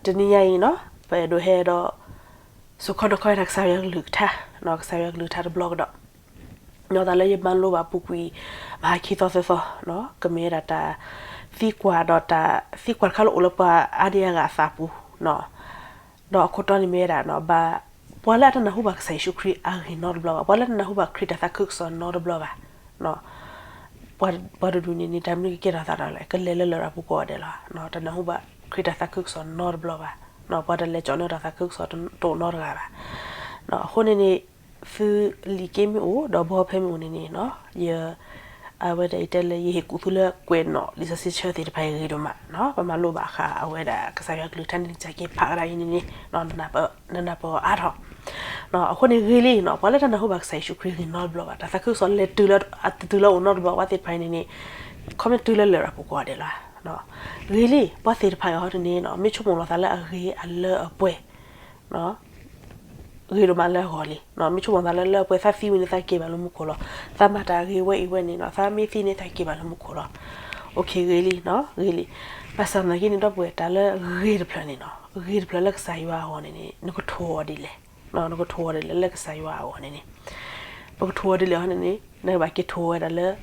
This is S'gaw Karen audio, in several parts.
တနံၤညါအံၤနီၤ ပအဲၣ်ဒိးဟဲဒီး စိာ်ခီနီၤခီဝဲဒၣ်ကစၢ်ယွၤကလုၢ်ကထါ, ကစၢ်ယွၤကလုၢ်ကထါတဘျီကဒီး, နီၢ်သးလၢယမၤလိဘၣ်ပူၤကွံာ် မဟါခံသီသၢသီ, ကမ့ၢ်ဝဲဒၣ်တၢ်သံကွၢ်ဒီးတၢ်သံကွၢ်တခါလၢအိၣ်လၢပှၤအါဒံအါဂၤအသးပူၤ, ဒီးအခိၣ်တီန့ၣ်မ့ၢ်ဝဲဒၣ် ဘၣ် ပှၤလၢအတနၢ်ဟူဘၣ်ကစၢ်ယ့ၣ်ၡူးခရံာ်အဂ့ၢ်နီတဘျီဘၣ်, ပှၤလၢတနၢ်ဟူဘၣ်ခရံာ်တၢ်သးခုကစီၣ်နီတဘျီဘၣ်, ပှၤတဒူၣ်န့ၣ်န့ၣ် တၢ်မနုၤကကဲထီၣ်အသးဒီးလဲၣ်, ကလဲၤလၢလရာ်ပူၤကိးဂၤဒဲးလီၤ, တနၢ်ဟူဘၣ်ခရံာ်တၢ်သးခုကစီၣ်နီတဘျီဘၣ်, ပှၤတလဲၤကၠီၣ်န့ၢ်တၢ်သးခုကစီၣ်တအိၣ်နီတဂၤဘၣ်, အဃိန့ၣ်န့ၣ် သုလံာ်က့မ့ၢ်အိၣ် ဒီးဘီဖဲမ့ၢ်အိၣ်န့ၣ်န့ၣ် ယ အဝဲဒၣ်ယတဲလၢယဟ့ၣ်ကူၣ်သုလၢကွဲးနီၣ် လံာ်စီဆှံဆၢသ့ၣ်တဖၣ်အံၤဂ့ၤဒိၣ်မး, ပမၤလိဘၣ်ဃးအဝဲဒၣ်ကစၢ်ယွၤကလုၢ်ကထါန့ၣ် ကစၢ်က့ၤဖးကဒါအံၤန့ၣ်န့ၣ် နနၢ်ပၢၢ်အါထီၣ်, အဃိန့ၣ်ဂ့ၤလံနီၤ ပှၤလၢတနၢ်ဟူဘၣ်ကစၢ်ယ့ၣ်ၡူးခရံာ်အဂ့ၢ်နီတဘျီဘၣ်, တၢ်သးခုကစီၣ်လဲၤတုၤလၢ အတတုၤလၢအအိၣ်နီတဘျီ ပှၤသ့ၣ်တဖၣ်အံၤန့ၣ်န့ၣ် ခီမ့ၢ်တုၤလၢလရာ်ပူၤကိးဂၤဒဲးလီၤ, ဂ့ၤလံ ပှၤသ့ၣ်တဖၣ်အံၤဟီဒ်န့ၣ်နီၤ မ့ၢ်ဆိကမိၣ်လီၤသးလၢအဂ့ၤအလၢအပှဲၤ ဂ့ၤဒိၣ်မးလၢအဂီၢ်လံ, မ့ၢ်ဆိကမိၣ်သးလၢလၢအပှဲၤ သးသံဝံၤန့ၣ်သးက့ၤဘၣ်လၢမူခိၣ်လီၤ, သးမၤတၢ်ဂ့ၤဝဲအံၤဝဲန့ၣ်နီၤ သးမ့ၢ်သံန့ၣ်သးက့ၤဘၣ်လၢမူခိၣ်လီၤ, အိၣ်ခ့ဂ့ၤလံနီၤ ဂ့ၤလံ, ဘၣ်ဆၣ်သနာ်က့န့ၣ် ဒီပုၢ်ဝဲၢ် တၢ်လၢဂ့ၤတဖျၢၣ်န့ၣ်နီၤ ဂ့ၤတဖျၢၣ်လၢကစၢ်ယွၤအဂီၢ်န့ၣ်န့ၣ် နကထိၣ်အီၤဒ်လဲၣ်, နကထိၣ်အီၤဒ်လဲၣ်လၢကစၢ်ယွၤအဂီၢ်န့ၣ်န့ၣ်, ပကထိၣ်အီၤဒ်လဲၣ်ဟီန့ၣ်န့ၣ် နကဘၣ်က့ၤထိၣ်ဝဲဒၣ်လၢ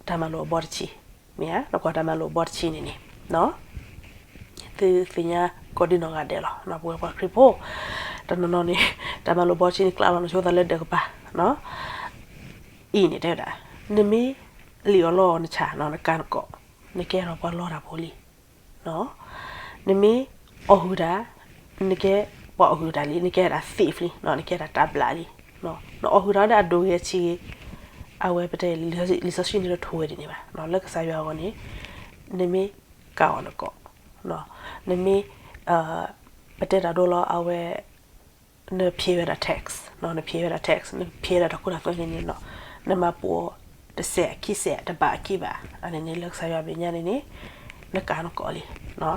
တၢ်မၤလိာ်အဘီတဆံ မ့ၢ်ဧါ, နကွၢ်တၢ်မၤလိာ်အဘီတဆံန့ၣ်န့ၣ် သုသ့ၣ်ညါကိးဒံနီၢ်ဂၤဒဲးလီၤ, ပဝဲပှၤခရံာ်ဖိ တနီၤနီၤန့ၣ် တၢ်မၤလိာ်ဘီတဆံန့ၣ် ကျးလီၤနဆိသးလၢဒၢးကပၤ, အံၤန့ၣ်တဲဝဲဒၣ် နမ့ၢ်လံၣ်အီၣ်လီအီၣ်နဆၣ်နီၤ နကၤနကီၢ် နကဲထီၣ်ပှၤလီတၢ်ဖိလံ, နမ့ၢ်အီၢ်ဟုၣ်တၢ် နကဲပှၤအီၣ်ဟုၣ်တၢ်လံ, နကဲဒၣ် thief လံ, နကဲဒၣ်တၢ်ဘျၣ်လံ, နအီၢ်ဟုၣ်တၢ်ဒီးအဒိၣ်ဂ့ၤအဆံးဂ့ၤ, အဝဲပတဲလံာ်စီဆှံန့ၣ်တထိၣ်ဝဲဒ်န့ၣ်ဘၣ်, လၢကစၢ်ယွၤအဂီၢ်န့ၣ် နမ့ၢ်ကၤအီၣ်နကီၢ်, နမ့ၢ် ပတဲတၢ်ဒိလီၤ အဝဲ နဖံးဝဲဒၣ် tax, နဖံးဝဲဒၣ် tax, နဖံးဝဲဒၣ်တၢ်ခိတၢ်သွဲန့ၣ်န့ၣ်နီၤ, နမၤပိာ်အီၤတစဲးခံစဲး တဘးအခံဘး, အန့ၣ်န့ၣ် လၢကစၢ်ယွၤအမဲာ်ညါန့ၣ်န့ၣ် နကၤနကီၢ်လံ,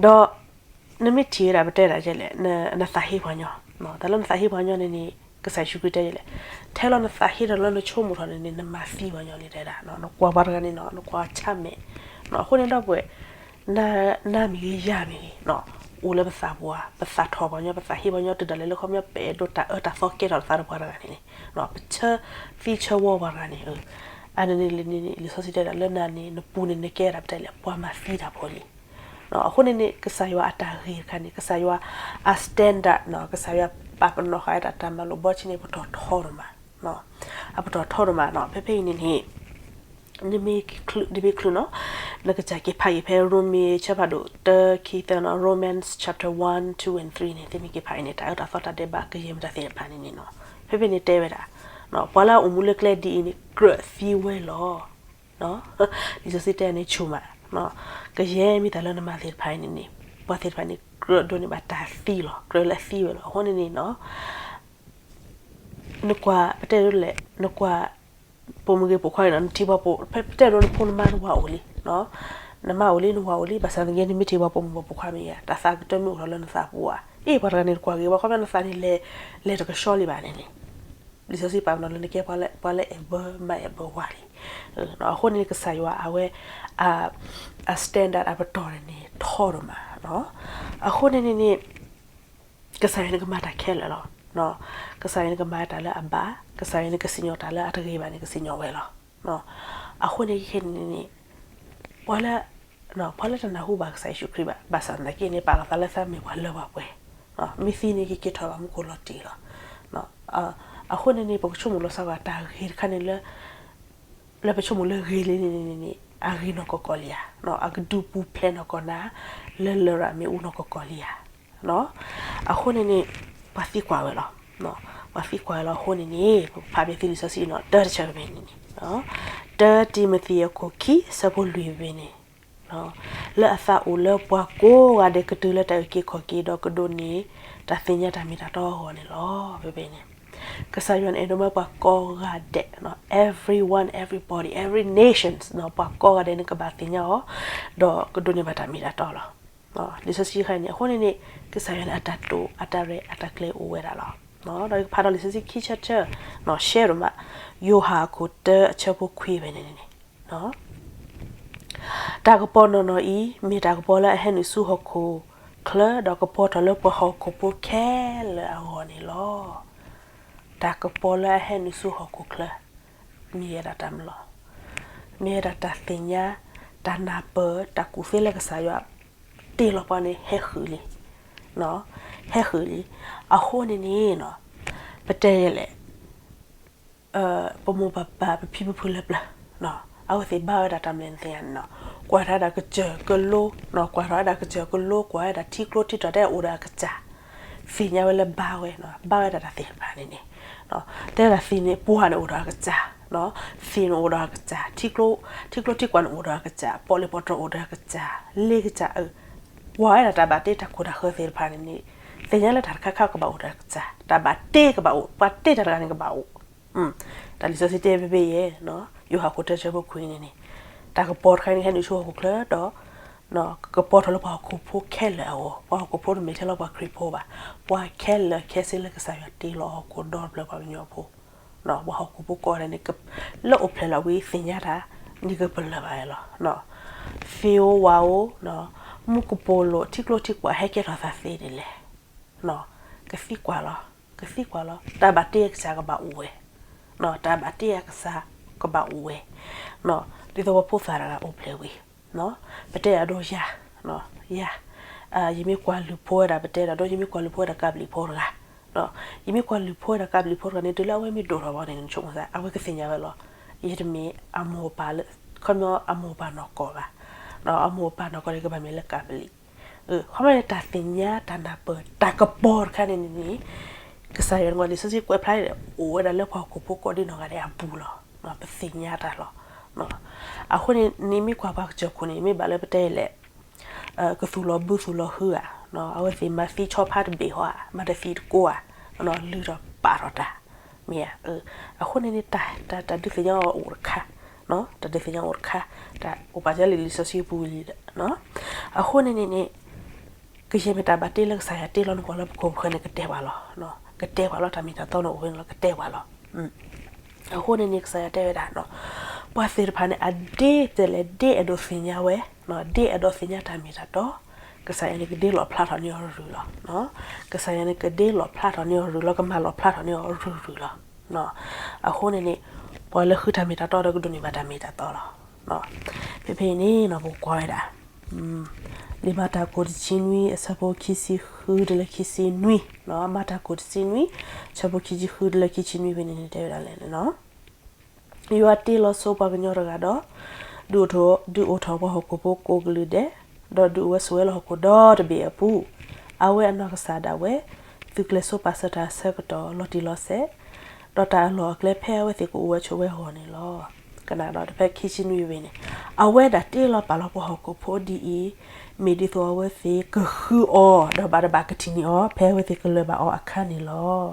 ဒီး နမ့ၢ်ထံၣ်ဝဲဒၣ်ပတဲဒၣ်ကဲလဲၣ် နသးဟ့ပှၤညီ, တၢ်လၢနသးဟ့ပှၤညီန့ၣ်န့ၣ် ကစၢ်ယ့ၣ်ၡူးခရံာ်တဲဒ်လဲၣ်, ထဲလီၤနသးဟ့ဒီးလၢနဆိကမိၣ်ထီၣ်န့ၣ်န့ၣ် နမၤသံပှၤညီလံတဲဒၣ်, နကွၢ်ပှၤတဂၤန့ၣ်နီၤ နကွၢ်ဆါမဲာ်, အဃိန့ၣ်ဒီပုၢ်ဝဲၢ် နၤမ့ၢ်ဂ့ၤယၤမ့ၢ်ဂ့ၤ အိၣ်လၢပသးပူၤဧါ, ပသးထီၣ်ပှၤညီ ပသးဟ့ပှၤညီ တုၤဒၣ်လဲာ်လၢခီပညီ ပအဲၣ်ဒိးတၢ်အၢတၢ်သီကဲထီၣ်သးဒီးပှၤတဂၤန့ၣ်န့ၣ် ပဆၢသံဆၢဝီပှၤတဂၤန့ၣ်, အန့ၣ်န့ၣ်လံန့ၣ်န့ၣ် လံာ်စီဆှံတဲဒၣ်လၢနၤန့ၣ် နပူၤန့ၣ် နကဲဒၣ်ပတဲလဲၣ် ပှၤမၤသံတၢ်ဖိလံ. အဃိန့ၣ်န့ၣ် ကစၢ်ယွၤအတၢ်ဂ့ၤတခါန့ၣ် ကစၢ်ယွၤအ standard နီၤ ကစၢ်ယွၤပာ်ပနီၣ်ဃာ်ဝဲဒၣ်တၢ်မၤလိာ်ဘီတဆံန့ၣ် ပတီၢ်ထီဒိၣ်မး, အပတီၢ်ထီဒိၣ်မးနီၤ ဖဲဖဲအံၤန့ၣ်န့ၣ် နမ့ၢ်ချုးနီၤ နကစၢ်က့ၤဖးက့ၤဖဲ ရိမ့ၤ ဆၢဖးဒိၣ်တၢ ခံသၢနီၤ Romans chapter one, two and three န့ၣ် သုမ့ၢ်က့ၤဖးအံၤန့ၣ် တၢ်အၢတၢ်သီတၢ်ဒဲးဘးကယဲၢ်မတၤသ့ၣ်တဖၣ်န့ၣ်န့ၣ်နီၤ ဖဲဖဲန့ၣ်တဲဝဲဒၣ် ပှၤလၢအအိၣ်မူလၢကျဲဒ်အံၤန့ၣ် ကြၢးသံဝဲလီၤ. လံာ်စီဆှံတဲန့ၣ်ဆူၣ်မး, ကယဲၢ်မ့ၢ်တၢ်လၢနမၤသ့ၣ်တဖၣ်အံၤန့ၣ်န့ၣ် ပှၤသ့ၣ်တဖၣ်န့ၣ် ကြၢးဒိးန့ၢ်ဘၣ်တၢ်သံလီၤ ကြၢးလၢအသံဝဲလီၤ. အဃိန့ၣ်န့ၣ်နီၤ နကွၢ် ပတဲဒ်လဲၣ် နကွၢ် ပိာ်မုၣ်ဂ့ၤပိာ်ခွါဂ့ၤနီၤ နထံၣ်ပှၤပိာ် ပတဲဒ်နဖိနမါနဝၤအိၣ်လံ, နမါအိၣ်လံ နဝၤအိၣ်လံ ဘၣ်ဆၣ်သနာ်က့ နမ့ၢ်ထံၣ်ပှၤပိာ်မုၣ်ပိာ်ခွါမ့ၢ်ဂ့ၤ တၢ်သးကတၢၢ်မ့ၢ်အိၣ်ထီၣ်လၢနသးပူၤဧါ, အ့ၣ် ပှၤတဂၤန့ၣ်တကွၢ်ဂ့ၤဘၣ် ခီဖျိနသးန့ၣ် လဲၤတကဆှီလံဘၣ်န့ၣ်န့ၣ် လံာ်စီဆှံပာ်ပနီၣ်လၢနကဲပှၤလၢအဲၣ်ဘၢမါအဲၣ်ဘၢဝၤလံ. အဃိန့ၣ် ကစၢ်ယွၤအဝဲ အ standard အပတီၢ်န့ၣ်န့ၣ် ထီဒိၣ်မး, အဃိန့ၣ်န့ၣ်န့ၣ် ကစၢ်ယွၤန့ၣ်ကမၤတၢ်ခဲလၢာ်လီၤ. ကစၢ်ယွၤန့ၣ်ကမၤတၢ်လၢအဘၣ်, ကစၢ်ယွၤန့ၣ်ကစံၣ်ညီၣ်တၢ်လၢအတဂ့ၤဘၣ်န့ၣ် ကစံၣ်ညီၣ်ဝဲလီၤ. အဃိန့ၣ်ခဲန့ၣ်န့ၣ် ပှၤလၢ ပှၤလၢတနၢ်ဟူဘၣ်ကစၢ်ယ့ၣ်ၡူးခရံာ်ဘၣ် ဘၣ်ဆၣ်သနာ်က့န့ၣ် ပာ်လီၤသးလၢသးမ့ၢ်ပှၤလၢပှဲၤပှဲၤ, မ့ၢ်သံန့ၣ် ကက့ၤထီၣ်ဘၣ်မူခိၣ်လီၤတံၢ်လီၤ. အဃိန့ၣ်န့ၣ် ပကဆိကမိၣ်လီၤစၢ်ဝဲတၢ်ဂ့ၤတခါန့ၣ်လၢ လၢပဆိကမိၣ်လၢဂ့ၤလံန့ၣ်န့ၣ် အဂ့ၤနီၢ်ကီၢ်ကီၢ်လံဧါ, အကဒုးပူၤဖျဲးနီၢ်ကီၢ်နၤ လၢလရာ်မ့ၣ်အူနီၢ်ကီၢ်ကီၢ်လံဧါ. အဃိန့ၣ်န့ၣ် ပှၤသံကွၢ်ဝဲလီၤ. ပှၤသံကွၢ်ဝဲလီၤအဃိန့ၣ်န့ၣ် ပကဖးဘၣ်သုလံာ်စီဆှံနီၤ တၢတဆၢဖဲန့ၣ်န့ၣ် တၢတံၤမသ့းအခိၣ်ခံ ဆၢဖိလွံၢ်ဖဲန့ၣ် လၢအသးအိၣ်လၢပှၤကိးဂၤဒဲးကတုၤလၢတၢ်အုၣ်က့ၤခီၣ်က့ၤဒီးကဒိးန့ၢ် တၢ်သ့ၣ်ညါတၢ်မ့ၢ်တၢ်တီအဂီၢ်န့ၣ်လီၤ. ဖဲဖဲန့ၣ် ကစၢ်ယွၤန့ၣ်အဲၣ်ဒိးမၢပှၤကိးဂၤဒဲး everyone, everybody, every nations ပှၤကိးဂၤဒဲးန့ၣ်ကဘၣ်သ့ၣ်ညါအီၤ ဒီးကဒိးန့ၢ်ဘၣ်တၢ်မ့ၢ်တၢ်တီလီၤ. လံာ်စီဆှံခါအံၤန့ၣ် အဃိန့ၣ်န့ၣ် ကစၢ်ယွၤန့ၣ်အတၢ်တိာ်အတၢ်ရဲၣ်အတၢ်ကျဲၤအိၣ်ဝဲဒၣ်လီၤ. ဒီးယကဖးဒီးလံာ်စီဆှံခံဆၢတဆၢ ရှဲဒိၣ်မး ယိၤဟၣ်အခိၣ်တၢအဆၢဖိခွံဖဲန့ၣ်န့ၣ် တၢ်ကပီၤနီၢ်နီၢ်အံၤ မ့ၢ်တၢ်ကပီၤလၢအဟဲနုာ်ဆူဟီၣ်ခိၣ် ဟီၣ်ခိၣ်ချၢ ဒီးကပီၤထီၣ်လၢပှၤဟီၣ်ခိၣ်ဖိခဲလၢာ်အဂီၢ်န့ၣ်လီၤ. တၢ်ကပီၤလၢအဟဲနုာ်ဆူဟီၣ်ခိၣ်ချၢ မ့ၢ်ဝဲဒၣ်တၢ်မနုၤလဲၣ်. မ့ၢ်ဝဲဒၣ်တၢ်သ့ၣ်ညါ, တၢ်နၢ်ပၢၢ်, တၢ်ကူၣ်သ့လၢကစၢ်ယွၤတ့လီၤပှၤန့ၣ် ဟဲဃုာ်လံ, ဟဲဃုာ်လံ. အဃိန့ၣ်န့ၣ် ပတဲယဲလဲၣ် ပမိၢ်ပပၢ် ပဖံပဖုလၢပျၢၤ အဝဲသ့ၣ်ဘၣ်ဝဲဒၣ်တၢ်မနုၤလဲၣ်န့ၣ် ကွၢ်ထီၣ်ဝဲဒၣ်ကစၢၢ်ကလိ, ကွၢ်ထီၣ်ဝဲဒၣ်ကစၢၢ်ကလိ, ကွၢ်ဝဲဒၣ်ထံကျိထံတီၤ တဲအိၣ်ဒီးအကစၢ်, သ့ၣ်ညါဝဲလၢဘါဝဲ, ဘၣ်ဝဲဒၣ်တၢ်သ့ၣ်တဖၣ်န့ၣ်န့ၣ်, တဲဒၣ်သ့ၣ်န့ၣ် ပှၢ်န့ၣ်အိၣ်ဒီးအကစၢ်, သ့ၣ်န့ၣ်အိၣ်ဒီးအကစၢ်, ထံကျိထံကွၢ်န့ၣ်အိၣ်ဒီးအကစၢ်, ပီၣ်လဲၣ်ပီၣ်တြီၤအိၣ်ဒီးအကစၢ်, လ့ကစၢ်အၢ, ကွၢ်ဝဲဒၣ်တၢ်ဘၣ်တ့တၢ်ခိၣ်တၢ်ဃၢၤသ့ၣ်တဖၣ်န့ၣ်န့ၣ်, သ့ၣ်ညါလၢတၢ်တခါခါကဘၣ်အိၣ်ဒီးအကစၢ်, တၢ်ဘၣ်တ့ကဘၣ်အိၣ်, ပှၤတ့တၢ်တဂၤန့ၣ်ကဘၣ်အိၣ်. တၢ်လံာ်စီဆှံတဲဖဲဖဲယဲၢ်, ယိၤဟၣ်ခိၣ်တၢ ဆၢဖိခွံန့ၣ်န့ၣ်, တၢ်ကပီၤတခါန့ၣ် ဟဲနုာ်ဆူဟီၣ်ခိၣ်ချၢဒီး ကပီၤထီၣ်လၢပှၤဟီၣ်ခိၣ်ဖိခဲလၢာ်အဂီၢ်, ပှၤဟီၣ်ခိၣ်ဖိတမ့ၢ်ထဲလီၤပှၤခရံာ်ဖိဘၣ်, ပှၤခဲလၢာ်ခဲဆ့လၢကစၢ်ယွၤတ့လီၤဟီၣ်ခိၣ်ဒီတဖျၢၣ်ပှၤကညီဖိ, ပှၤဟီၣ်ခိၣ်ဖိကိးဂၤဒဲးန့ၣ် လၢအိၣ်ဖျဲၣ်လီၤဝံၤသ့ၣ်ညါတၢ်, န့ၢ်ကပလၢၢ်ဘၣ်ဝဲလီၤ. သ့ၣ်ဧိၤဝၣ်ဧိၤ, မူကပိာ်လိၤ ထံကျိထံကွၢ်ဟဲကဲထီၣ်သးသ့ဒ်လဲၣ် ကသံကွၢ်လီၤ, ကသံကွၢ်လီၤ, တၢ်ဘၣ်တ့အကစၢ်ကဘၣ်အိၣ်ဝဲ, တၢ်ဘၣ်တ့အကစၢ်ကဘၣ်အိၣ်ဝဲ, ဒ်သိးပဖိသၣ်တဂၤအိၣ်ဖျဲၣ်ဝံၤ, ပတဲအဒိယၤ, ယၤ, ယမ့ၢ်ကွၢ်လုၢ်ဖိဝဲဒၣ် ပတဲဒၣ်ဒိ ယမ့ၢ်ကွၢ်လုၢ်ဖိဝဲဒၣ်ကးဘျံးဖိတဂၤ, ယမ့ၢ်ကွၢ်လုၢ်ဖိဝဲဒၣ်ကးဘျံးဖိတဂၤန့ၣ် တုၤလၢအဝဲမ့ၢ်ဒိၣ်ထီၣ်ဘၣ်န့ၣ် နဆိကမိၣ်သး အဝဲကသ့ၣ်ညါဝဲလီၤ, ယတမ့ၢ်အမိၢ်အပၢ်လၢ, ခီပညီအမိၢ်အပၢ်နီၢ်ကီၢ်ဘၣ်, အမိၢ်အပၢ်နီၢ်ကီၢ်န့ၣ် ကဘၣ်မ့ၢ်လၢကးဘျံး ခီပညီန့ၣ် တၢ်သ့ၣ်ညါ တၢ်နၢ်ပၢၢ် တၢ်ကပီၤတခါန့ၣ်န့ၣ်, ကစၢ်ယွၤန့ၣ် လံာ်စီဆှံကွဲးဖျါန့ၣ် အိၣ်ဝဲဒၣ်လၢပှၤဟီၣ်ခိၣ်ဖိကိးဒံနီၢ်ဂၤဒဲးအပူၤလီၤ, ပသ့ၣ်ညါတၢ်လီၤ. အဃိန့ၣ် နမ့ၢ်ကွၢ်ပှၤကစၢၢ်ခိၣ်န့ၣ် မ့ၢ်ဘၣ်လၢပတဲလဲၣ် ကသူၣ်လီၤဘုသူၣ်လီၤဟုဧါ, အဝဲသ့ၣ်မၤသံဆီဖါတဘ့ၣ်ဟီဧါ, မၤတသံတကိဧါ, လုၢ်ထီၣ်ပာ်ထီၣ်တၢ်, မ့ၢ်ဧါ, အဃိန့ၣ်န့ၣ် တၢ်, တၢ်ဒုးသ့ၣ်ညါအီၤအိၣ်တခါ, တၢ်ဒုးသ့ၣ်ညါအိၣ်တခါ, တၢ်အိၣ်ပာ်စၢၤလံာ်လံာ်စီဆှံပူၤလံ, အဃိန့ၣ်န့ၣ်န့ၣ် ကယဲၢ်မ့ၢ်တၢ်ဘၣ်တ့လၢကစၢ်ယွၤတ့လီၤနပှၤလၢပခိၣ်ပဃၢၤန့ၣ် ကတဲပှၤလီၤ, ကတဲပှၤလီၤ တၢ်မ့ၢ်တၢ်တီန့ၣ်အိၣ်ဝဲန့ၣ်လီၤ ကတဲပှၤလီၤ. အဃိန့ၣ်န့ၣ် ကစၢ်ယွၤတဲဝဲဒၣ်, ပှၤသ့ၣ်တဖၣ်န့ၣ် အဒ့တဲလဲၣ် ဒ့အဲၣ်ဒိးသ့ၣ်ညါဝဲ, ဒ့အဲၣ်ဒိးသ့ၣ်ညါတၢ်မ့ၢ်တၢ်တီ, ကစၢ်ယွၤန့ၣ်ကဒ့လီၣ်ဖျါထီၣ်န့ၢ်အီၤရုၢ်ရုၢ်လီၤ. ကစၢ်ယွၤန့ၣ်ကဒ့လီၣ်ဖျါထီၣ်န့ၢ်အီၤရုၢ်လီၤ ကမၤလီၣ်ဖျါထီၣ်န့ၢ်အီၤရုၢ်ရုၢ်လီၤ. အဃိန့ၣ်န့ၣ် ပှၤလၢဃုတၢ်မ့ၢ်တၢ်တီဒီးကဒိးန့ၢ်ဘၣ်တၢ်မ့ၢ်တၢ်တီလီၤ. ဖဲဖဲအံၤန့ၣ် ပကကွၢ်ဝဲဒၣ် လံာ်မၤတၢ်ခိၣ်တဆံနွံ အဆၢဖိခံဆံဃုတုၤလၢခံဆံနွံ, မၤတၢ်ခိၣ်တဆံနွံ ဆၢဖိခံဆံဃုတုၤလၢခံဆံနွံဖဲန့ၣ်န့ၣ် တဲဝဲဒၣ်လဲၣ်န့ၣ်လီၤ. ယွၤတ့လီၤဆိပှၤကညီတဂၤဒီး ဒုးအိၣ်ထီၣ်, ဒုးအိၣ်ထီၣ်ပှၤဟီၣ်ခိၣ်ဖိကိးကလုာ်ဒဲး, ဒီးဒုးအိၣ်ဝဲဆိးဝဲလၢဟီၣ်ခိၣ်ဒီတဘ့ၣ်အပူၤ, အဝဲအနီၢ်ကစၢ်ဒၣ်ဝဲ သုးကျဲၤဆိပာ်စၢၤတၢ်ဆၢကတီၢ်လီၤတံၢ်လီၤဆဲး, ဒီးတၢ်အလီၢ်အကျဲဖဲအဝဲသ့ၣ်ကအိၣ်ဝဲဆိးဝဲအဂီၢ်န့ၣ်လီၤ. ကနၣ်ဒီးဖဲခံဆံနွံဖဲန့ၣ်, အဝဲဒၣ်တ့လီၤပာ်လီၤပှၤဟီၣ်ခိၣ်ဖိဒ်အံၤ, မ့ၢ်ဒ်သိးအဝဲသ့ၣ်ကဃုအီၤ ဒီးဘၣ်တဘၣ်ကထံၣ်န့ၢ်အီၤ ဖဲအဝဲသ့ၣ်ကလၢၤဘၣ်အီၤအခါန့ၣ်လီၤ.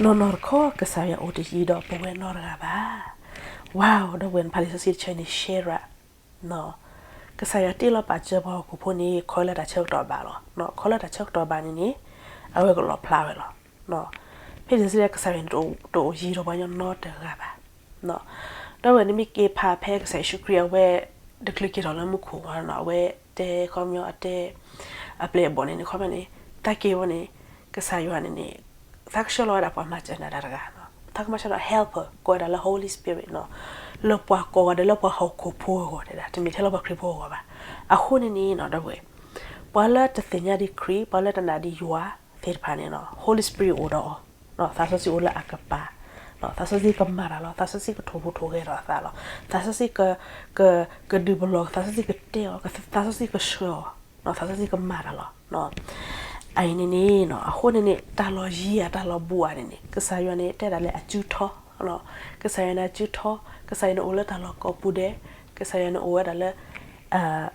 နီၢ်နီၢ်တခီ ကစၢ်ယွၤအိၣ်တယံၤဒီးပဝဲနီတဂၤဘၣ်. ဝါ, ဒီပုၢ်ဝဲၢ် ဖးလံာ်စီဆှံတဆၢန့ၣ် ရှဲရၣ် ကစၢ်ယွၤတ့လီၤပာ်စၢၤပှၤဟီၣ်ခိၣ်ဖိန့ၣ် ခီလၢတၢ်ဆၢကတီၢ်ဘၣ်လီၤ. ခီလၢတၢ်ဆၢကတီၢ်ဘၣ်န့ၣ်န့ၣ် အဝဲကလီၣ်ဖျါဝဲလီၤ. ဖဲန့ၣ်စ့ၢ်ကီး ကစၢ်ယွၤန့ၣ် တအိၣ်ယံၤဒီးပှၤကညီနီတဂၤဘၣ်. ဒီပုၢ်ဝဲၢ် နမ့ၢ်က့ၤဖးဖဲကစၢ်ယ့ၣ်ၡူးခရံာ်အဝဲ တချုးက့ၤထီၣ်လၢမူခိၣ်အဂီၢ်န့ၣ် အဝဲတဲခီပညီအတဲ အပျဲၢ်အဘီၣ်န့ၣ်န့ၣ် ခီပညီန့ၣ် တၢ်က့ၤဝဲန့ၣ် ကစၢ်ယွၤန့ၣ်န့ၣ် သးကဆှၢလီၤဝဲဒၣ်ပှၤမၤစၢၤနၤတၢ်တဂၤ, သးကမၤစၢၤဒီး helper ကိးဝဲဒၣ်လၢ Holy Spirit န့ၣ် လၢပှၤကိးဂၤဒဲးလၢပှၤဟီၣ်ခိၣ်ဖိအဂီၢ်ဒဲးဒၣ် တမ့ၢ်ထဲလၢပှၤခရံာ်ဖိအဂီၢ်ဘၣ်. အဃိန့ၣ်န့ၣ် ဒီပုၢ်ဝဲၢ် ပှၤလၢတသ့ၣ်ညါဒံးခရံာ် ပှၤလၢတနာ်ဒံးယွၤသ့ၣ်တဖၣ်န့ၣ် Holy Spirit အိၣ်ဒီးအီၤ, သးစီဆှံအိၣ်လၢအကပၤ, သးစီဆှံကမၤတၢ်လီၤ, သးစီဆှံကထိၣ်ဟူးထိၣ်ဂဲၤဒီးအသးလီၤ, သးစီဆှံ ကဒုးပလီၢ်, သးစီဆှံကတဲအီၤ, သးစီဆှံကဆှၢအီၤ, သးစီဆှံကမၤတၢ်လီၤ. အအံၤန့ၣ်န့ၣ် အဃိန့ၣ်န့ၣ် တၢ်လီၢ်ယံၤဧါ တၢ်လီၢ်ဘူးဧါန့ၣ်န့ၣ် ကစၢ်ယွၤန့ၣ် တဲဒၣ်လၢအစုထီ, ကစၢ်ယွၤန့ၣ်အစုထီ, ကစၢ်ယွၤန့ၣ်အိၣ်လၢတၢ်လီၢ်ကိးပူၤဒဲး, ကစၢ်ယွၤန့ၣ်အိၣ်ဝဲဒၣ်လၢ အိၣ်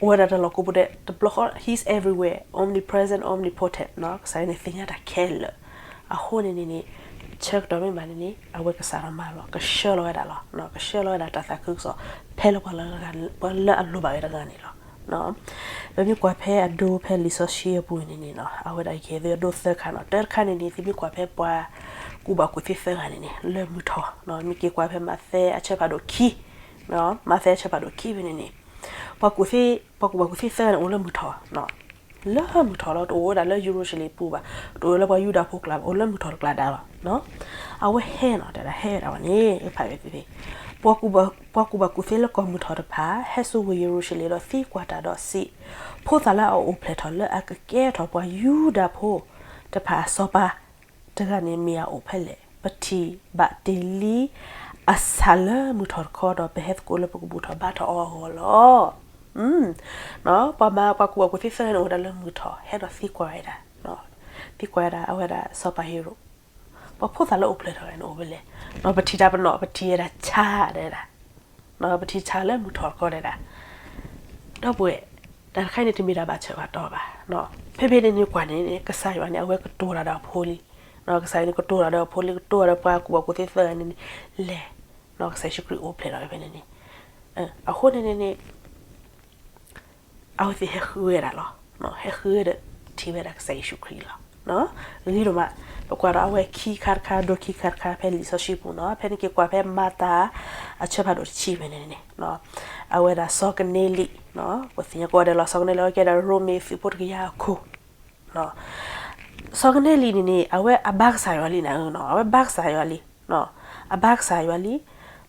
ဝဲဒၣ်တၢ်လီၢ်ကိးပူၤဒဲး တဘျီဃီ He's everywhere, omnipresent, omnipotent ကစၢ်ယွၤန့ၣ်သ့ၣ်ညါတၢ်ခဲလၢာ်. အဃိန့ၣ်န့ၣ်န့ၣ် ဆၢကတီၢ်မ့ၢ်ဘၣ်န့ၣ်န့ၣ် အဝဲကစးထီၣ်မၤလီၤ, ကဆှၢလီၤဝဲဒၣ်လီၤ, ကဆှၢလီၤဝဲဒၣ်တၢ်သးခုကစီၣ် ဖဲလၢပှၤလၢအလိၣ်ဘၣ်ဝဲတဂၤန့ၣ်လီၤ. ပမ့ၢ်ကွၢ်ဖဲအဒိဖဲလံာ်စီဆှံအပူၤန့ၣ်န့ၣ် အဝဲဒၣ်ကဲသုးဒိသၢခါန့ၣ်, တၢတခါန့ၣ်န့ၣ် သုမ့ၢ်ကွၢ်ဖဲပှၤကူၣ်ဘၣ်ကူၣ်သ့သၢဂၤန့ၣ်န့ၣ် လၢမုၢ်ထီၣ်, မ့ၢ်က့ၤကွၢ်ဖဲမးသဲအဆၢဖးဒိၣ်ခံ, မးသဲအဆၢဖးဒိၣ်ခံဖဲန့ၣ်န့ၣ် ပှၤကူၣ်သ့, ပှၤကူၣ်ဘၣ်ကူၣ်သ့သၢဂၤန့ၣ် အိၣ်လၢမုၢ်ထီၣ်, လၢမုၢ်ထီၣ်လီၤ, တအိၣ်ဝဲဒၣ်လၢယရူၤၡလ့ၣ်ပူၤဘၣ်, တအိၣ်လၢပှၤယူဒၤဖိကျါဘၣ်, အိၣ်လၢမုၢ်ထီၣ်တကျါဒၣ်လီၤ. အဝဲဟဲနီၤ, တဲဒၣ်ဟဲဒၣ်ဝဲန့ၣ်, ဖးဝဲသ့ၣ်သ့ၣ်, ပှၤကူၣ်ဘၣ်ကူၣ်သ့လၢကီၢ်မုၢ်ထီၣ်တဖၣ် ဟဲဆူဝ့ၢ်ယရူၤၡလ့ၣ်ဒီးသံကွၢ်တၢ်ဒီးစံး, ဖိသၣ်လၢအအိၣ်ဖျဲၣ်ထီၣ်လၢအကကဲထီၣ်ပှၤယူဒၤဖိတဖၣ်အစီၤပၤ တဂၤန့ၣ်မ့ၢ်အအိၣ်ဖဲလဲၣ်. ပထံၣ်ဘၣ်တ့ၢ်လံအဆၣ်လၢမုၢ်ထီၣ်တခီဒီး ပဟဲသကိးလၢပကဘူၣ်ထီၣ်ဘါထီၣ်အီၤအဂီၢ်လီၤ. ပှၤမၤပှၤကူၣ်ဘၣ်ကူၣ်သ့သၢဂၤန့ၣ် အိၣ်ဝဲဒၣ်လၢမုၢ်ထီၣ် ဟဲဒီးသံကွၢ်ဝဲဒၣ်, သံကွၢ်ဝဲဒၣ်အဝဲဒၣ်စီၤပၤဟ့ၤရိာ်, ပှၤဖိသၣ်လၢအိၣ်ဖျဲၣ်ထီၣ်န့ၣ်အိၣ်ဖဲလဲၣ်. ပထံၣ်တၢ်ပနီၣ် ပထံၣ်ဝဲဒၣ်ဆၣ်ဒဲဒၣ် ပထံၣ်ဆၣ်လၢမုၢ်ထီၣ်တခီဒဲဒၣ်, ဒီပုၢ်ဝဲၢ်, တၢ်တခါအံၤန့ၣ် တမ့ၢ်တၢ်ဘၣ်ဆၢဘၣ်တီၢ်ဘၣ်. ဖဲဖဲန့ၣ်န့ၣ်ကွၢ်န့ၣ်န့ၣ် ကစၢ်ယွၤန့ၣ် အဝဲကတိၤတၢ်ဒီးအဖိလံ, ကစၢ်ယွၤန့ၣ် ကတိၤတၢ်ဒီးအဖိလံ ကတိၤတၢ်ဒီးပှၤကူၣ်ဘၣ်ကူၣ်သ့သၢဂၤန့ၣ်န့ၣ်, လဲၤ, ကစၢ်ယ့ၣ်ၡူးခရံာ်အိၣ်ဖျဲၣ်ထီၣ်ဖဲန့ၣ်န့ၣ်, အဃိန့ၣ်န့ၣ်န့ၣ် အဝဲသ့ၣ်ဟဲဃုဝဲဒၣ်လီၤ. ဟဲဃုဝဲဒီးထံၣ်ဝဲဒၣ်ကစၢ်ယ့ၣ်ၡူးခရံာ်လီၤ. ဂ့ၤဒိၣ်မး, ပကွၢ်ဒီးအဝဲခံခါတခါဒိခံခါတခါ ဖဲလံာ်စီဆှံပူၤန့ၣ်, ဖဲန့ၣ်က့ၤကွၢ်ဖဲမၤတၢ်အဆၢဖးဒိၣ်တဆံဖဲန့ၣ်န့ၣ်, အဝဲဒၣ်စီၤကနဲလံ, ပသ့ၣ်ညါကိးဂၤဒဲးလီၤ, စီၤကနဲလံအဝဲကဲဒၣ်ရိမ့ၤသုးဖိတကယၤအခိၣ် စီၤကနဲလံန့ၣ်န့ၣ် အဝဲအဘါကစၢ်ယွၤလံန့ၣ်, အဝဲဘါကစၢ်ယွၤလံ, အဘါကစၢ်ယွၤလံ,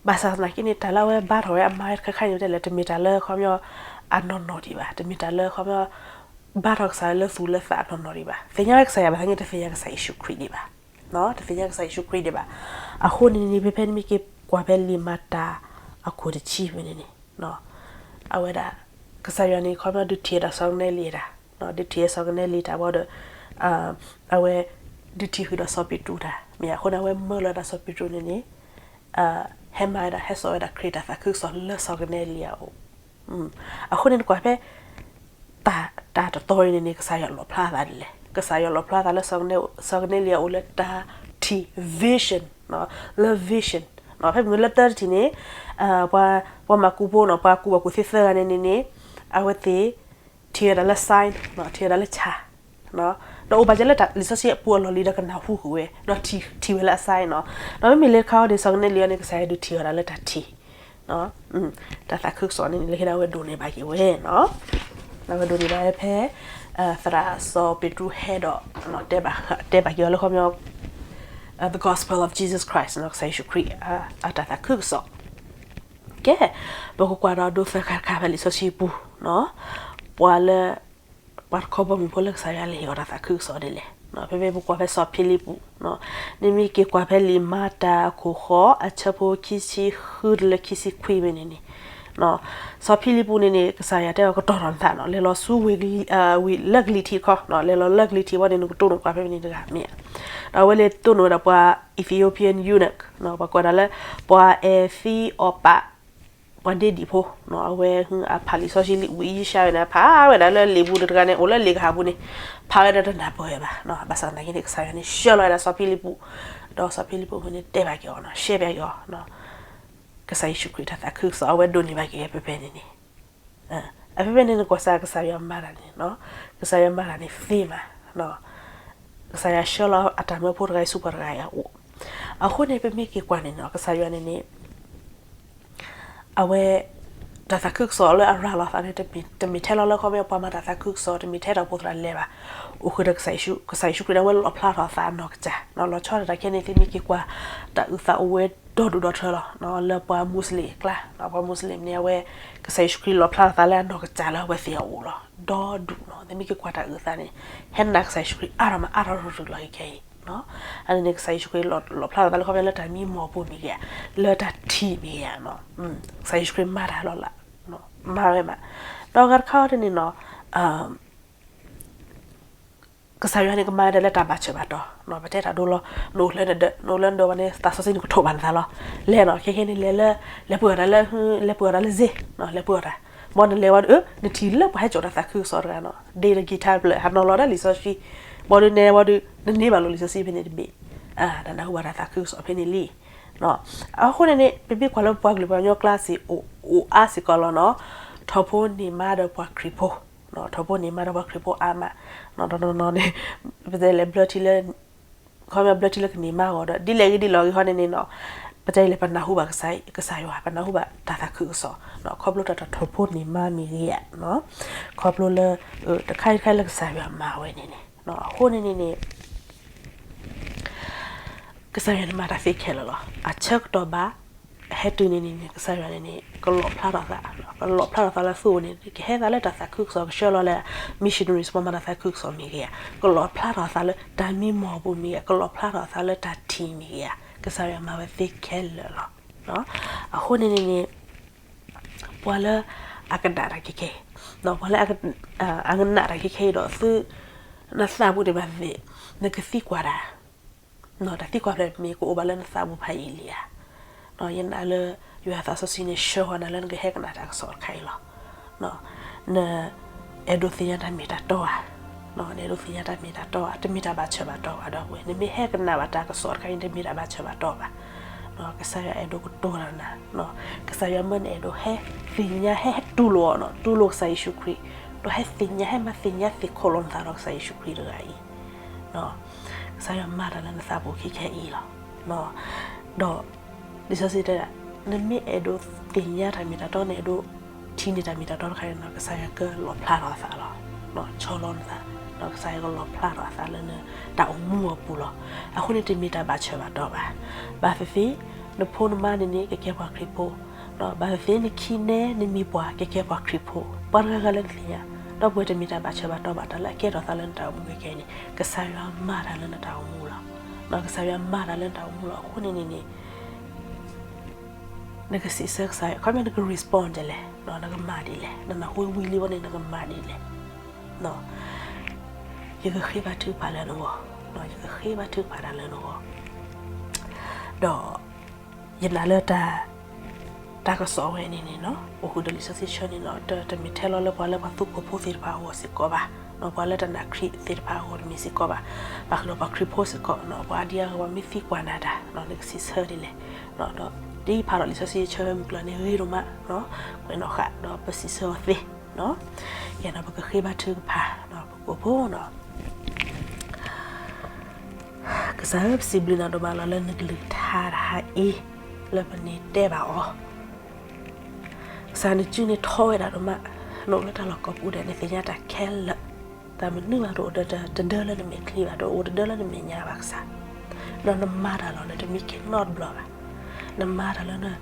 ဘၣ်ဆၣ်သနာ်က့န့ၣ် တၢ်လၢအဝဲဘါထီၣ်ဝဲအမၤဝဲတခါခါန့ၣ် တဲလဲၣ် တမ့ၢ်တၢ်လၢခီပညီအနီၢ်နီၢ်ဒံးဘၣ်, တမ့ၢ်တၢ်လၢခီပညီ ဘါထီၣ်ကစၢ်ယွၤလၢသူၣ်လၢသးအနီၢ်နီၢ်ဒံးဘၣ်, သ့ၣ်ညါဝဲကစၢ်ယွၤဘၣ်ဆၣ်သနာ်က့ တသ့ၣ်ညါကစၢ်ယ့ၣ်ၡူးခရံာ်ဒံးဘၣ်, တသ့ၣ်ညါကစၢ်ယ့ၣ်ၡူးခရံာ်ဒံးဘၣ်. အဃိန့ၣ်န့ၣ် ဖဲဖဲန့ၣ်မ့ၢ်က့ၤကွၢ်ဖဲလံာ်မၤတၢ်အခိၣ်တဆံဖဲန့ၣ်န့ၣ် အဝဲဒၣ် ကစၢ်ယွၤန့ၣ် ခီပညီဒုးထံၣ်ဝဲဒၣ်စီၤကနဲလံတၢ်, ဒုးထံၣ်ဝဲစီၤကနဲလံတၢ်ဘၣ်ဒီး အဝဲ ဒုးထံၣ်ဃုာ်ဒီးစီၤပ့းတရူးတၢ်, မ့ၢ်အဃိန့ၣ် အဝဲမၢလီၤဝဲဒၣ်စီၤပ့းတရူးန့ၣ်န့ၣ် ဟဲမၤဝဲဒၣ် ဟဲစိာ်ဝဲဒၣ်ခရံာ်တၢ်သးခုကစီၣ်လၢစီၤကနဲလံအအိၣ်. အဃိန့ၣ် နကွၢ်ဖဲ တၢ်တတီၤအံၤန့ၣ်န့ၣ် ကစၢ်ယွၤလီၣ်ဖျါသးဒ်လဲၣ်, ကစၢ်ယွၤလီၣ်ဖျါသးလၢစီၤကနဲလံအအိၣ်လၢတၢ်ထံၣ် vision, လၢ vision, ဖဲမ့ၢ်လၢတၢ်တထံၣ်န့ၣ် ပှၤမၤကူဖိန့ၣ် ပှၤကူၣ်ဘၣ်ကူၣ်သ့သၢဂၤန့ၣ်န့ၣ်န့ၣ် အဝဲသ့ၣ် ထံၣ်ဝဲဒၣ်လၢ sign, ထံၣ်ဝဲဒၣ်လၢဆၣ်, ဒီးအိၣ်ဘၣ်ကဲလၢလံာ်စီဆှံအပူၤအလီၢ်လံၤဒီးကနၢ်ဟူဃုာ်ဝဲ ဒီးထံၣ်ဝဲလၢအ sign န့ၣ်, ဒီးမ့မ့ၢ်လၢတခါအံၤန့ၣ် စီၤကနဲလံအံၤန့ၣ် ကစၢ်ယွၤဒုးထံၣ်ဝဲဒၣ်လၢတၢ်ထံၣ် တၢ်သးခုကစီၣ်န့ၣ်န့ၣ် လၢခံဒီးအဝဲဒိးန့ၢ်ဘၣ်က့ၤဝဲန့ၣ်, အဝဲဒိးန့ၢ်ဘၣ်ဝဲဖဲ သရၣ်စီၤပ့းတရူးဟဲဒီး တဲဘၣ်က့ၤအီၤလၢခီပညီ the gospel of Jesus Christ န့ၣ် ကစၢ်ယ့ၣ်ၡူးခရံာ်အတၢ်သးခုကစီၣ်. ကဲ, ပကကွၢ်ဒီးဒိသၢခါတခါဖဲလံာ်စီဆှံပူၤ, ပှၤလၢ ပှၤတခီဘီမုၢ်ဖိလၢကစၢ်ယွၤလဲၤဟ့ၣ်အီၤတၢ်သးခုကစီၣ်ဒ်လဲၣ်. ဖဲဖဲပကွၢ်ဖဲစီၤဖံလံးပူး, နမ့ၢ်က့ၤကွၢ်ဖဲလံာ်မၤတၢ်အခိၣ်ဃိး အဆၢဖိခံဆံဃုတုၤလၢခံဆံခွံဖဲန့ၣ်န့ၣ်, စီၤဖံလံးပူးန့ၣ်န့ၣ် ကစၢ်ယွၤတဲအီၤကတီၤထီၣ်နသးန့ၣ် လဲၤလီၤဆူဝ့ၢ်လၢကလံၤထံးတခီ, လဲၤလီၤလၢကလံၤထံးဝံၤန့ၣ် နကတိၢ်နီၣ်ကွၢ်ဖဲန့ၣ်တဂၤမ့ၢ်ဧါ. ဒီးအဝဲလဲၤတိၢ်နီၣ်ဝဲဒၣ်ပှၤ Ethiopian eunuch, ပှၤကိးဒၣ်လၢ ပှၤအဲၤသံအီးပး ပှၤဒ့ဒံၣ်ဖိ, အဝဲအဖးလံာ်စီဆှံလံာ်ဝံယၡါယၤန့ၣ် အဖးဝဲဒၣ်လၢလံာ်ပူၤတဂၤန့ၣ် အိၣ်လၢလံာ်ကဟၣ်ပူၤန့ၣ်, ဖးဝဲဒၣ်တနၢ်ပၢၢ်ဝဲဘၣ်. ဘၣ်ဆၣ်သနာ်က့န့ၣ် ကစၢ်ယွၤန့ၣ် ဆှၢလီၤဝဲဒၣ်စီၤဖံလံးပူး, ဒီးစီၤဖံလံးပူးအဃိန့ၣ် တဲဘၣ်က့ၤအီၤ, ရှဲဘၣ်က့ၤအီၤ ကစၢ်ယ့ၣ်ၡူးခရံာ်တၢ်သးခုကစီၣ် အဝဲဒိးန့ၢ်ဘၣ်က့ၤဝဲဖဲဖဲန့ၣ်န့ၣ်, အဖဲဖဲန့ၣ်န့ၣ် ကွၢ်စ့ၢ်ကီး ကစၢ်ယွၤမၤတၢ်န့ၣ်, ကစၢ်ယွၤမၤတၢ်န့ၣ်သ့မး, ကစၢ်ယွၤဆှၢလီၤအတၢ်မၢဖိတဂၤအံၤဆူပှၤတဂၤအံၤအအိၣ်. အဃိန့ၣ် ပမ့ၢ်က့ၤကွၢ်န့ၣ်န့ၣ် ကစၢ်ယွၤန့ၣ်န့ၣ် အဝဲ တၢ်သးခုကစီၣ်လၢအရၤလီၤအသးန့ၣ် တမ့ၢ်ထဲလီၤလၢခီဖျိပှၤမၤတၢ်သးခုကစီၣ်, တမ့ၢ်ထဲတၢ်အိၣ်ဖှိၣ်သရၣ်လဲၤဘၣ်. အိၣ်ဃုာ်ဒီးကစၢ်ယ့ၣ်ၡူး, ကစၢ်ယ့ၣ်ၡူးခရံာ်န့ၣ် အဝဲလီၣ်ဖျါထီၣ်အသးအနီၢ်ကစၢ်, လီၤဆီဒၣ်တၢ်ခဲန့ၣ် သုမ့ၢ်က့ၤကွၢ် တၢ်အုၣ်သးအိၣ်ဝဲဒီဒူၣ်ဒီထၢလီၤ လၢပှၤမူးစလ့ၣ်အကျါ, ပှၤမူးစလ့ၣ်န့ၣ် အဝဲ ကစၢ်ယ့ၣ်ၡူးခရံာ်လီၣ်ဖျါထီၣ်အသးလၢအနီၢ်ကစၢ်လၢအဝဲသ့ၣ်အအိၣ်လီၤ. ဒီဒူၣ်န့ၣ် သုမ့ၢ်က့ၤကွၢ်တၢ်အုၣ်သးန့ၣ် ဟဲနာ်ကစၢ်ယ့ၣ်ၡူးခရံာ်အါထီၣ်မးအါထီၣ်တရူၢ်လီၤက့ၤခဲအံၤ. အန့ၣ်န့ၣ် ကစၢ်ယ့ၣ်ၡူးခရံာ်လီၣ်ဖျါထီၣ်အသးလၢခီဖျိလၢတၢ်မံမီၢ်ပူၤမ့ၢ်ဂ့ၤ, လၢတၢ်ထံၣ်မ့ၢ်ဂ့ၤ, ကစၢ်ယ့ၣ်ၡူးခရံာ်မၤတၢ်လီၤလး, မၤဝဲမး, ဒီးအဂၤတခါအံၤန့ၣ်န့ၣ် ကစၢ်ယွၤန့ၣ် ကမၤဒၣ်လၢတၢ်ဘၣ်ဆၢဘၣ်တီၢ်, ပတဲတၢ်ဒိလီၤ, နအိၣ်လၢနဒၢး, နအိၣ်လၢနဒၢးဘၣ်န့ၣ် သးစီဆှံန့ၣ်ကထိးဘၣ်နသးလီၤ. လဲၤနီၤ ခဲခဲန့ၣ် လဲၤလၢ, လဲၤပှ့ၤအီၣ်တၢ်လၢ, လဲၤပှ့ၤအီၣ်တၢ်လၢစ့, လဲၤပှ့ၤအီၣ်တၢ်, ဘၣ်နလဲၤဝံၤဒီး နထံၣ်လၢပှၤဟဲစိာ်တၢ်သးခုကစီၣ်တဂၤနီၤ, ဒ့ဒီးကံထါတဖျၢၣ် ဟးနီၤလီၤဒၣ်လံာ်စီဆှံ, ဘၣ်ဒီးနဲဝံၤဒီး နန့ၢ်ဘၣ်လိာ်လံာ်စီဆှံဖဲန့ၣ်တဘ့ၣ်, တၢ်နၢ်ဟူဘၣ်တၢ်သးခုကစီၣ်ဖဲန့ၣ်လံ. အဃိန့ၣ်န့ၣ် ပမ့ၢ်ကွၢ်လၢပပှၤကလုာ်ပှၤကညီကျါစ့ၢ် အိၣ်အါစ့ၢ်ကီးလီၤနီၤ, ထီၣ်ဖိန့ၢ်မါဒီးပှၤခရံာ်ဖိ, ထီၣ်ဖိန့ၢ်မါဒီးပှၤခရံာ်ဖိအါမး, တနီၤနီၤန့ၣ် ပတဲလဲၤဘျၢထံလၢ, ခီဖျိဘျၢထံလၢကန့ၢ်မါအဂီၢ်ဒီး ဒ်လဲၣ်ဂ့ၤဒ်လဲၣ်ဂ့ၤဟီန့ၣ်န့ၣ်နီၤ, ပတဲလဲၣ် ပနၢ်ဟူဘၣ်ကစၢ်ယွၤ, ပနၢ်ဟူဘၣ်တၢ်သးခုကစီၣ်, ခီဖျိတၢ်တၢ်ထိၣ်ဖိန့ၣ်မၤမ့ၢ်ဂ့ၤဧါ, ခီဖျိလၢ တခါအံၤတခါအံၤလၢကစၢ်ယွၤမၤဝဲန့ၣ်န့ၣ်, အဃိန့ၣ်န့ၣ်န့ၣ် ကစၢ်ယွၤန့ၣ်မၤတၢ်သ့ခဲလၢာ်လီၤ. အဆၢကတီၢ်ဘၣ် ဟဲတုၤန့ၣ်န့ၣ်န့ၣ် ကစၢ်ယွၤန့ၣ်န့ၣ် ကလီၣ်ဖျါထီၣ်သး, ကလီၣ်ဖျါထီၣ်သးလၢသူၣ်န့ၣ် ကဟဲသးလၢတၢ်သးခုကစီၣ် ကဆှၢလီၤလၢ missionaries ပှၤမၤတၢ်သးခုကစီၣ်မ့ၢ်ဂ့ၤဧါ, ကလီၣ်ဖျါထီၣ်သးလၢတၢ်မံမီၢ်ပူၤမ့ၢ်ဂ့ၤ, ကလီၣ်ဖျါထီၣ်သးလၢတၢ်ထံၣ်မ့ၢ်ဂ့ၤဧါ, ကစၢ်ယွၤမၤဝဲသ့ခဲလၢာ်လီၤ. အဃိန့ၣ်န့ၣ်န့ၣ် ပှၤလၢအကနၣ်တၢ်ခဲခဲအံၤ, ပှၤလၢအကနၣ်တၢ်ခဲခဲအံၤဒီးသု နသးပူၤန့ၣ်ဘၣ်သ့ၣ်သ့ၣ် နကသံကွၢ်တၢ်, တၢ်သံကွၢ်ဖဲမ့ၢ်ကအိၣ်ဘၣ်လၢနသးပူၤဖးယံာ်လံဧါ. ယနာ်လၢ ယွၤသးစီဆှံန့ၣ် ဆှၢဃီၤနၤလၢနကဟဲကနၣ်တၢ်ကစီၣ်တခါအံၤလီၤ. နအဲၣ်ဒိးသ့ၣ်ညါတၢ်မ့ၢ်တၢ်တီဧါ, နအဲၣ်ဒိးသ့ၣ်ညါတၢ်မ့ၢ်တၢ်တီဧါ, တမ့ၢ်တၢ်ဘၣ်ဆၢဘၣ်တီဘၣ် ဒီပုၢ်ဝဲၢ်, နမ့ၢ်ဟဲကနၣ်ဘၣ်တၢ်ကစီၣ်တခါအံၤ တမ့ၢ်တၢ်ဘၣ်ဆၢဘၣ်တီဘၣ်. ကစၢ်ယွၤအဲၣ်ဒိးကတိၤတၢ်နၤ, ကစၢ်ယွၤမၢနအဲၣ်ဒိးဟဲသ့ၣ်ညါ ဟဲဟဲတူၢ်လိာ်အီၤ, တူၢ်လိာ်ကစၢ်ယ့ၣ်ၡူးခရံာ်, ဒီးဟဲသ့ၣ်ညါ ဟဲမၤသ့ၣ်ညါသ့ၣ်ခိၣ်လိာ်နသးဒီးကစၢ်ယ့ၣ်ၡူးခရံာ်တဂၤအံၤ. ကစၢ်ယွၤမၤတၢ်လၢနသးပူၤခဲခဲအံၤလီၤ. ဒီး လံာ်စီဆှံတဲဒၣ် နမ့ၢ်အဲၣ်ဒိးသ့ၣ်ညါတၢ်မ့ၢ်တၢ်တီ နအဲၣ်ဒိးထံၣ်န့ၢ်တၢ်မ့ၢ်တၢ်တီတခါအံၤန့ၣ် ကစၢ်ယွၤကလီၣ်ဖျါထီၣ်အသးလီၤ. ဆီလီၤနသး, ဒီးကစၢ်ယွၤကလီၣ်ဖျါထီၣ်အသးလၢနတၢ်အိၣ်မူအပူၤလီၤ. အဃိန့ၣ် တမ့ၢ်တၢ်ဘၣ်ဆၢဘၣ်တီဘၣ်. ဘၣ်သ့ၣ်သ့ၣ် နဖိနမါန့ၣ်န့ၣ် ကကဲပှၤခရံာ်ဖိ, ဘၣ်သ့ၣ်သ့ၣ် နခံနဲ နမံၤပှၢ် ကကဲပှၤခရံာ်ဖိ, ပှၤတဂၤဂၤလၢနသ့ၣ်ညါ, ဒီပုၢ်ဝဲၢ် တမ့ၢ်တၢ်ဘၣ်ဆၢဘၣ်တီဘၣ် တၢ်လၢအကဲထီၣ်သးလၢနတၢ်အိၣ်မူခဲခဲအံၤန့ၣ် ကစၢ်ယွၤမၤတၢ်လၢနတၢ်အိၣ်မူလီၤ. ကစၢ်ယွၤမၤတၢ်လၢနတၢ်အိၣ်မူလီၤ. အဃိန့ၣ်န့ၣ်န့ၣ် နကစံးဆၢကစၢ်ယွၤ ခီပညီ နက respond ဒ်လဲၣ်, နကမၤဒ်လဲၣ်, နနၢ်ဟူဝံၤလံဝဲန့ၣ် နကမၤဒ်လဲၣ်. ယကဃ့ဘါထုကဖၣ်လၢနဂီၢ်, ယကဃ့ဘါထုကဖၣ်တၢ်လၢနဂီၢ်, ဒီး ယနာ်လၢ တၢ်ကစီၣ်ဝဲန့ၣ်န့ၣ် အိၣ်ဃုာ်ဒီးလံာ်စီဆှံဆၢန့ၣ်လီၤ. တမ့ၢ်ထဲလီၤလၢပှၤလၢပှၤသူခိၣ်ဖိသ့ၣ်တဖၣ်အဂီၢ်စ့ၢ်ကီးဘၣ်, ပှၤလၢတနာ်ခရံာ်သ့ၣ်တဖၣ်အဂီၢ်တမ့ၢ်စ့ၢ်ကီးဘၣ်, ဘၣ်ဃုာ်ဒီးပှၤခရံာ်ဖိစ့ၢ်ကီး, ပှၤအါဒံအါဂၤ ပှၤမ့ၢ်သံကွၢ်နၤတၢ် နကစံးဆၢဒ်လဲၣ်. ဒီးဒ်ဖးဒီးလံာ်စီဆှံဆၢဝဲမုၢ်ကျၢၤန့ၣ် ဂ့ၤဒိၣ်မး, ကွဲးနီၣ်ဃာ် ဒီးပစံးဆၢအီၤသ့, ယဲန့ၣ် ပကဃ့ဘါထုကဖၣ် ပကိးဖိနီၤ. ကစၢ်ဧၢ, ပစံးဘျုးနၤဒိၣ်မးလီၤလၢနကလုၢ်ကထါတဟါအံၤ လၢပန့ၢ်တဲဘၣ်အီၤ. ကစၢ် နစုန့ၣ်ထီဝဲဒၣ်ဒိၣ်မး, နအိၣ်လၢတၢ်လီၢ်ကိးပူၤဒဲး နသ့ၣ်ညါတၢ်ခဲလၢာ်, တၢ်မနုၤမးတအိၣ်တဒၢလၢနမဲာ်ချံဘၣ်, တအိၣ်တဒၢလၢနမဲာ်ညါဘၣ်ကစၢ်, ဒီးနမၤတၢ်လီၤ နတမံခ့နီတဘျီဘၣ်. နမၤတၢ်လၢ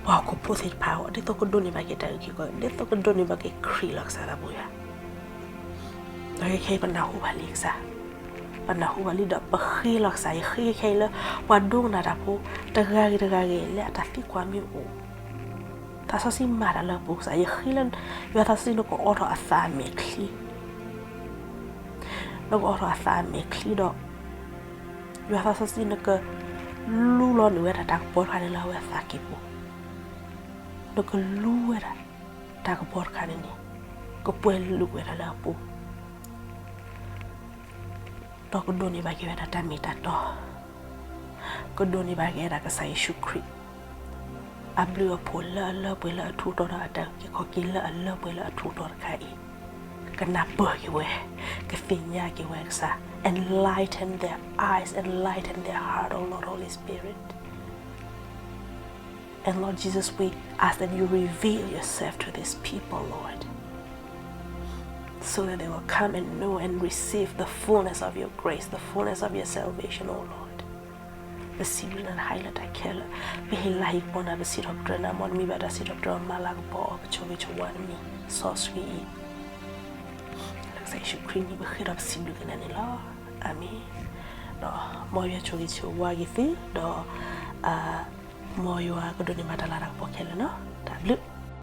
ပှၤဟီၣ်ခိၣ်ဖိသ့ၣ်တဖၣ်အဂီၢ် ဒ်သိးကဒိးန့ၢ်ဘၣ်က့ၤတၢ်အုၣ်က့ၤခီၣ်က့ၤ, ဒ်သိးကဒိးန့ၢ်ဘၣ်က့ၤခရံာ်လီၤ ကစၢ်သးပူၤယွၤ. ဒီးခဲအံၤပနၢ်ဟူဘၣ်လံကစၢ်, ပနၢ်ဟူဘၣ်လံဒီးပဃ့လီၤကစၢ်, ယဃ့ခဲအံၤလၢ ပှၤဒိကနၣ်တၢ်ဖိ တဂၤဂ့ၤတဂၤဂ့ၤ လၢအတၢ်သံကွၢ်မ့ၢ်အိၣ်, သးစီဆှံမၤတၢ်လၢအပူၤကစၢ်, ယဃ့လၢ ယွၤသးစီဆှံနကအိးထီၣ်အသးအမဲာ်ချံ, နကအိးထီၣ်အသးအမဲာ်ချံဒီး ယွၤသးစီဆှံနကလူလီၤန့ၢ်ဝဲဒၣ်တၢ်ကပီၤတခါန့ၣ်လၢအဝဲအသးကံၢ်ပူၤ, နကလူဝဲဒၣ် တၢ်ကပီၤတခါန့ၣ်န့ၣ် ကပှဲၤလုာ်ကွံာ်ဝဲဒၣ်လၢအပူၤ, ဒီးကဒိးန့ၢ်ဘၣ်က့ၤဝဲဒၣ်တၢ်မ့ၢ်တၢ်တီ, ကဒိးန့ၢ်ဘၣ်က့ၤဝဲဒၣ်ကစၢ်ယ့ၣ်ၡူးခရံာ် အဘျုးအဖှိၣ်လၢအလၢပှဲၤလၢအထူးတီၤဒီးအတၢ်အုၣ်က့ၤခီၣ်က့ၤလၢအလၢပှဲၤလၢအထူးတီၤတခါအံၤ, ကနၢ်ပၢၢ်က့ၤဝဲ, ကသ့ၣ်ညါက့ၤဝဲကစၢ်, enlighten their eyes, enlighten their heart, oh Lord, Holy Spirit. And Lord Jesus, we ask that you reveal yourself to these people, Lord, so that they will come and know and receive the fullness of your grace, the fullness of your salvation, oh Lord. ပစံးဘျုးနၤတဟါအံၤလၢတၢ်ခဲလၢာ်, ပဟ့ၣ်လၤဟ့ၣ်ကပီၤနၤ, ပစံးထီၣ်ပတြၢၤနၤ, မ်နမံဘၣ်တၢ်စံးထီၣ်ပတြၢၤ မၤလၤကပီၤအီၤ ပဆိၣ်ဂ့ၤဆိၣ်ဝါနမံၤစီဆှံအံၤ, လၢကစၢ်ယ့ၣ်ၡူးခရံာ်န့ၣ် ပဃ့ဒီးပစံးဘျုးက့ၤနၤန့ၣ်လီၤ. အၤမ့ၣ်. မ်ယွၤဆိၣ်ဂ့ၤဆိၣ်ဝါက့ၤသု, ဒီး မ်ယွၤကဒိးန့ၢ်ဘၣ်တၢ်လၤတၢ်ကပီၤခဲလၢာ်နီၤ, တၢ်ဘျုး.